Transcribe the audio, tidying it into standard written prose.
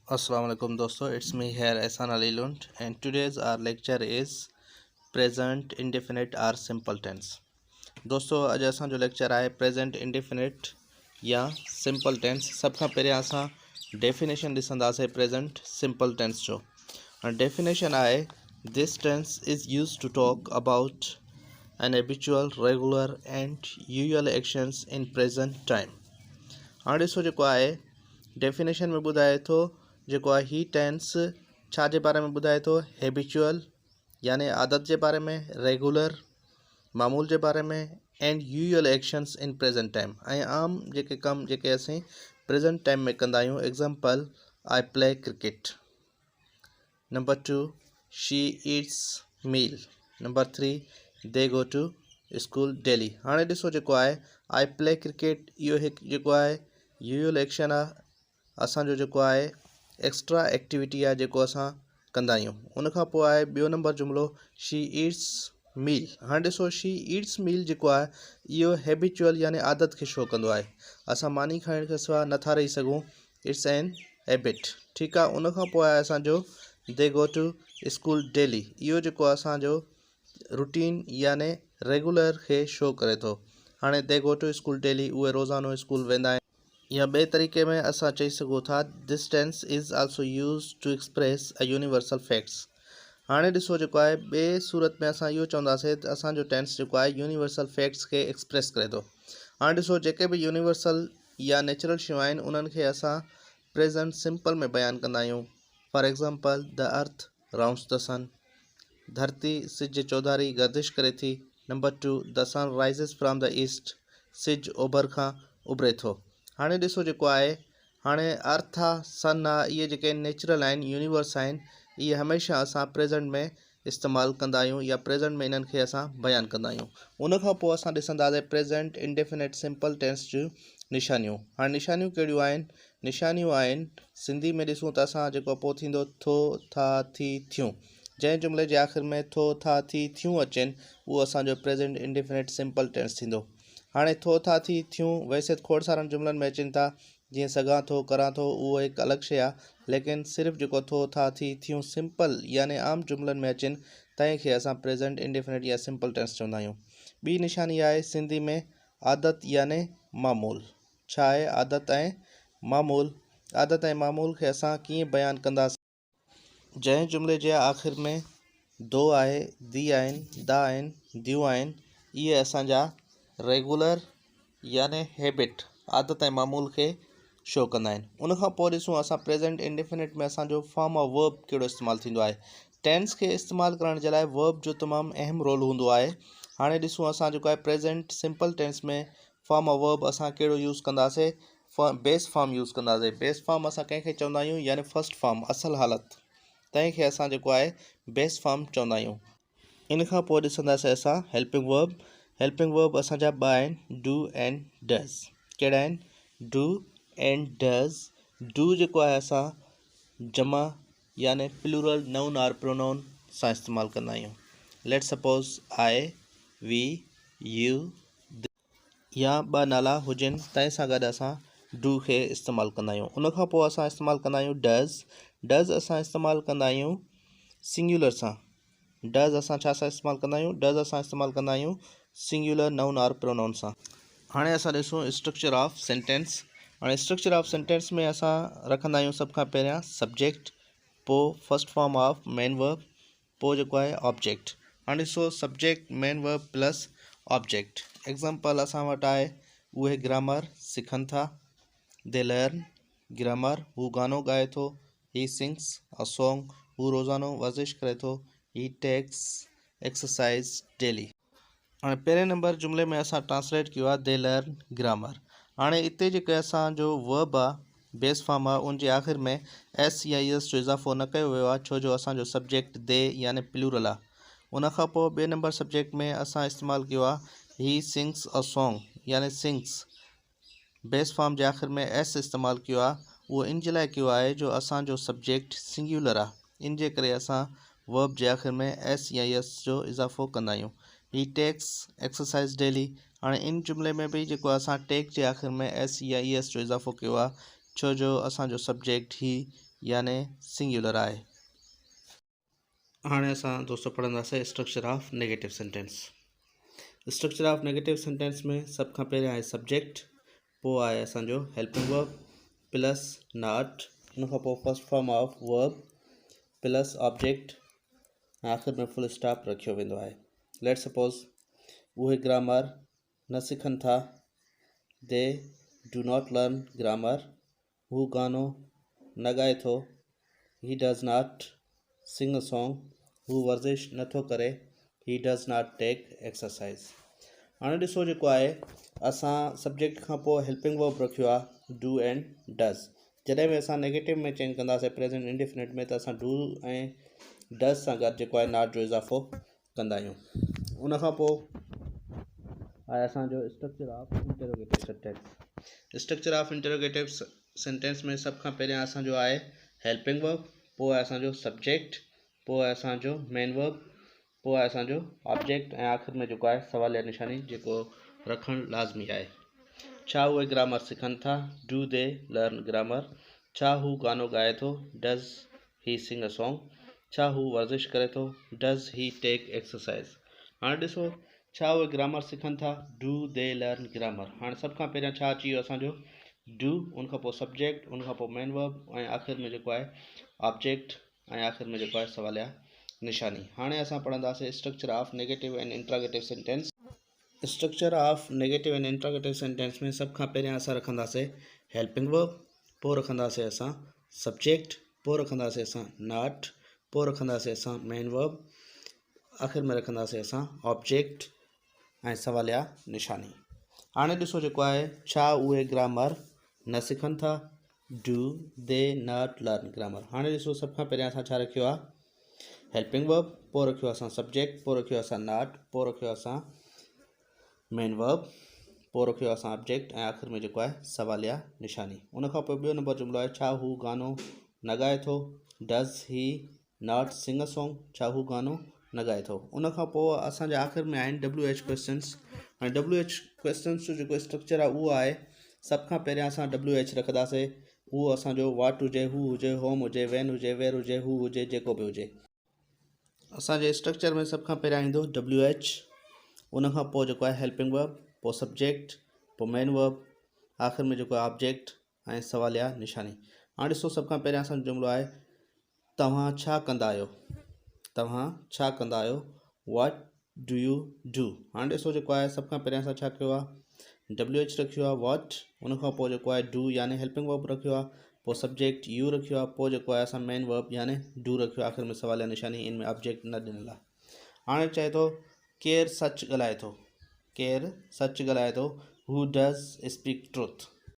Assalamu alaikum dosto, it's me here Ehsan Ali Lund and today's our lecture is present indefinite or simple tense। दोस्तों अॼु असांजो lecture आहे present indefinite या simple tense. सभ खां पहिरियां असां डेफिनेशन ॾिसंदासीं प्रेजेंट सिंपल टेंस जो। हाणे डेफिनेशन आहे this tense is use to talk about an habitual, regular and usual actions in present time. हाणे ॾिसो जेको आहे डेफिनेशन में ॿुधाए थो जेको आहे ही टेंस छा जे बारे में ॿुधाए थो, हैबिचुअल यानी आदत जे बारे में, रेगुलर मामूल जे बारे में and usual actions in present time ऐं आम जेके कम जेके असीं प्रेजेंट टाइम में कंदा आहियूं। Example, I play cricket. Number 2, she eats meal. Number 3, they go to school daily. हाणे ॾिसो जेको आहे I play cricket, इहो हिकु जेको आहे यूजुअल एक्शन आहे असांजो, जेको आहे एक्स्ट्रा एक्टिविटी आहे जेको असां कंदा आहियूं। उन खां पोइ आहे ॿियो नंबर जुमिलो she Eats मील। हाणे ॾिसो she Eats मील जेको आहे इहो हैबिचुअल यानी आदत खे शो कंदो आहे। असां मानी खाइण खां सवाइ नथा रही सघूं, it's an habit. ठीकु आहे। उन खां पोइ आहे असांजो they go to school daily, इहो जेको असांजो रूटीन यानी रेगुलर खे शो करे थो। हाणे they go to school daily, उहे रोज़ानो स्कूल वेंदा आहिनि। या ॿिए तरीक़े में असां चई सघूं था this tense is also use to express a universal facts. हाणे ॾिसो जेको आहे ॿिए सूरत में असां इहो चवंदासीं त असांजो टेंस जेको आहे यूनिवर्सल फैक्ट्स खे एक्सप्रेस करे थो। हाणे ॾिसो जेके बि यूनिवर्सल या नेचुरल शयूं आहिनि उन्हनि खे असां प्रेजेंट सिंपल में बयानु कंदा आहियूं। For example, the earth rounds the sun, धरती सिज जे चौधारी गर्दिश करे थी। Number 2, the sun rises from the east, सिज ओभर खां उभरे थो। हाणे ॾिसो जेको आहे हाणे अर्थ आहे, सन आहे, इहे जेके नेचुरल आहिनि, यूनिवर्स आहिनि, इहे हमेशह असां प्रेजेंट में इस्तेमालु कंदा आहियूं या प्रेजेंट में इन्हनि खे असां बयानु कंदा आहियूं। उन खां पोइ असां ॾिसंदासीं प्रेजेंट इंडेफिनिट सिंपल टेंस जूं निशानियूं। हाणे निशानियूं कहिड़ियूं आहिनि? निशानियूं आहिनि सिंधी में ॾिसूं त असां जेको पोइ थींदो थो, था, थी, थियूं। जंहिं जुमिले जे आख़िर में थो, था, थी, थियूं अचनि उहो असांजो प्रेजेंट इंडेफिनिट सिंपल टेंस थींदो। हाणे थो, था, थी, थियूं वैसे त खोड़ सारनि जुमिलनि में अचनि था, जीअं सघां थो, करां थो, उहो हिकु अलॻि शइ आहे, लेकिन सिर्फ़ु जेको थो, था, थी, थियूं सिंपल यानी आम जुमिलनि में अचनि तंहिंखे असां प्रेजेंट इंडेफिनिट या सिंपल टेंस चवंदा आहियूं। ॿी निशानी आहे सिंधी में आदत यानी मामूल। छा आहे आदत ऐं मामूल? आदत ऐं मामूल खे असां कीअं बयानु कंदासीं? जंहिं जुमिले जे आख़िर में दो आहे, दी आहिनि, दा आहिनि, दियूं आहिनि, इहे असांजा रेगुलर यानी हैबिट आदत ऐं मामूल खे शो कंदा आहिनि। उन खां पोइ ॾिसूं असां प्रेजेंट इंडेफिनिट में असांजो फॉर्म ऑफ वर्ब कहिड़ो इस्तेमालु थींदो आहे। टेंस खे इस्तेमालु करण जे लाइ वर्ब जो तमामु अहम रोल हूंदो आहे। हाणे ॾिसूं असां जेको आहे प्रेजेंट सिंपल टेंस में फॉर्म ऑफ वर्ब असां कहिड़ो यूज़ कंदासीं? बेस फॉर्म यूज़ कंदासीं। बेस फॉर्म असां कंहिंखे चवंदा आहियूं? यानी फर्स्ट फॉर्म, असल हालत, तंहिंखे असां जेको आहे बेस फॉर्म चवंदा आहियूं। इन खां पोइ ॾिसंदासीं असां हेल्पिंग वर्ब। हेल्पिंग वर्ब असांजा ॿ आहिनि, do and does. कहिड़ा आहिनि? Do and does. Do जेको आहे असां जमा यानी प्लूरल नाउन और प्रोनाउन सां इस्तेमालु कंदा आहियूं। Let suppose I, we, you या ॿ नाला हुजनि तंहिं सां गॾु असां do खे इस्तेमालु कंदा आहियूं। उन खां पोइ असां इस्तेमालु कंदा आहियूं डज़। डज़ असां इस्तेमालु कंदा आहियूं सिंगुलर सां। डज़ असां छा सां इस्तेमालु कंदा आहियूं? डज़ असां इस्तेमालु कंदा आहियूं सिंगुलर नाउन और प्रोनाउन सां। हाणे असां ॾिसूं स्ट्रक्चर ऑफ सेंटेंस। हाणे स्ट्रक्चर ऑफ सेंटेंस में असां रखंदा आहियूं सभ खां पहिरियां सब्जेक्ट, पोइ first form of main verb, पोइ जेको आहे ऑब्जेक्ट। हाणे ॾिसो subject, main verb plus object. Example असां वटि आहे उहे ग्रामर सिखनि था, they learn grammar. हू गानो ॻाए थो, ही सिंग्स अ सॉन्ग। हू रोज़ानो वर्ज़िश करे थो, ही टेक्स एक्सरसाइज डेली। हाणे पहिरें नंबर जुमिले में असां ट्रांसलेट कयो आहे they learn grammar. हाणे हिते जेके असांजो वर्ब आहे, बेस फॉर्म आहे, उनजे आख़िर में एस या एस जो इज़ाफ़ो न कयो वियो आहे, छो जो असांजो सब्जेक्ट दे यानी प्लूरल आहे। उन खां पोइ ॿिए नंबर सब्जेक्ट में असां इस्तेमालु कयो आहे ही सिंग्स अ सॉन्ग, यानी सिंग्स बेस फॉर्म जे आख़िर में एस इस्तेमालु कयो आहे। उहो इन जे लाइ कयो आहे जो असांजो सब्जेक्ट सिंगुलर आहे, इन जे करे असां वर्ब जे आख़िर में एस या एस जो इज़ाफ़ो कंदा आहियूं। ही टेक्स एक्सरसाइज डेली। हाणे इन जुमिले में बि जेको असां टेक जे आख़िर में एस या एस जो इज़ाफ़ो कयो आहे, छो जो असांजो सब्जेक्ट ही يعني سنگيولر آهي. هاڻي اسان دوستو پڙهنداسين structure of negative sentence. Structure of negative sentence ۾ سڀ کان پهريان آهي سبجيڪٽ، پوء آهي اسان جو هيلپنگ ورب پلس not, ان کان پوء first form of verb plus object ۽ آخر ۾ فل اسٽاپ رکيو ويندو آهي. ليٽ سپوز اهي گرامر نه سکن ٿا، they do not learn grammar, هو گانو نه ڳائي ٿو، He does not sing a song، هو ورزش نه ٿو ڪري، He does not take exercise. هاڻي ڏسو جيڪو آهي اسان سبجيڪٽ کان پوء هيلپنگ ورب رکيو آهي do and does. جڏهن به اسان نيگيٽو ۾ چينج ڪنداسين پريزنٽ انڊيفينٽ ۾ ته اسان do ۽ does سان گڏ جيڪو آهي not جو اضافو ڪندا آهيون. ان کان پوء آهي اسان جو structure of interrogative sentence. Structure of interrogative sentence ۾ سڀ کان پهريان اسان جو آهي هيلپنگ ورب، پوء آهي اسان جو سبجيڪٽ، پوء آهي اسان جو مين ورب، پوء آهي اسان جو آبجيڪٽ ۽ آخر ۾ جيڪو آهي سواليه نشاني جيڪو رکڻ لازمي آهي. ڇا اهي گرامر سکن ٿا؟ Do they learn grammar؟ ڇا هو گانو ڳائي ٿو؟ Does he sing a song؟ ڇا هو ورزش ڪري ٿو؟ Does he take exercise؟ هاڻي ڏسو ڇا اهي گرامر سکن ٿا؟ Do they learn grammar؟ هاڻي سڀ کان پهريان ڇا اچي ويو اسان جو do، ان کان پوء سبجيڪٽ، ان کان پوء مين ورب ۽ آخر ۾ جيڪو آهي آبجيڪٽ ۽ آخر ۾ جيڪو آهي سواليا نشاني. هاڻي اسان پڙهنداسين structure of negative and interrogative sentence. Structure of negative and interrogative sentence ۾ سڀ کان پهريان اسان رکنداسين هيلپنگ ورب، پوء رکنداسين اسان سبجيڪٽ، پوء رکنداسين اسان not, پوء رکنداسين اسان مين ورب، آخر ۾ رکنداسين اسان آبجيڪٽ ۽ سواليا نشاني. هاڻي ڏسو جيڪو آهي ڇا اهي گرامر نه سکن ٿا؟ Do they not learn grammar؟ هاڻي ڏسو سڀ کان پهريان اسان ڇا رکيو آهي هيلپنگ ورب، پوء رکيو اسان سبجيڪٽ، پوء رکيو اسان not, پوء رکيو اسان مين ورب، پوء رکيو اسان آبجيڪٽ ۽ آخر ۾ جيڪو آهي سواليا نشاني. ان کان پوء ٻيو نمبر جملو آهي ڇا هو گانو نه ڳائي ٿو؟ Does he not sing a song؟ ڇا هو گانو نه ڳائي ٿو؟ ان کان پوء اسان جا آخر ۾ آهن ڊبليو ايڇ ڪويسچنس. هاڻي ڊبليو ايڇ ڪويسچنس جو جيڪو اسٽرڪچر آهي اهو آهي سڀ کان پهريان اسان ڊبليو ايڇ رکنداسين، اهو اسان جو واٽ هجي، هو هجي، هوم هجي، وين هجي، ويئر هجي، هو هجي، جيڪو به هجي. اسان جي اسٽرڪچر ۾ سڀ کان پهريان ايندو ڊبليو ايڇ، ان کان پوء جيڪو آهي هيلپنگ ورب، پوء سبجيڪٽ، پوء مين ورب، آخر ۾ جيڪو آهي آبجيڪٽ ۽ سواليا نشاني. هاڻي ڏسو سڀ کان پهريان اسان جو جملو آهي توهان ڇا ڪندا آهيو؟ توهان ڇا ڪندا آهيو؟ What do you do؟ هاڻي ڏسو جيڪو آهي سڀ کان پهريان اسان ڇا ڪيو آهي ڊبليو ايڇ رکيو آهي واٽ، ان کان پوء جيڪو آهي do يعني هيلپنگ ورب رکيو آهي، پوء سبجيڪٽ يو رکيو آهي، پوء جيڪو آهي اسان مين ورب يعني do رکيو آهي، آخر ۾ سواليا نشاني ان ۾ آبجيڪٽ نه ڏنل آهي. هاڻي چئي ٿو ڪير سچ ڳالهائي ٿو؟ ڪير سچ ڳالهائي ٿو؟ Who does speak truth؟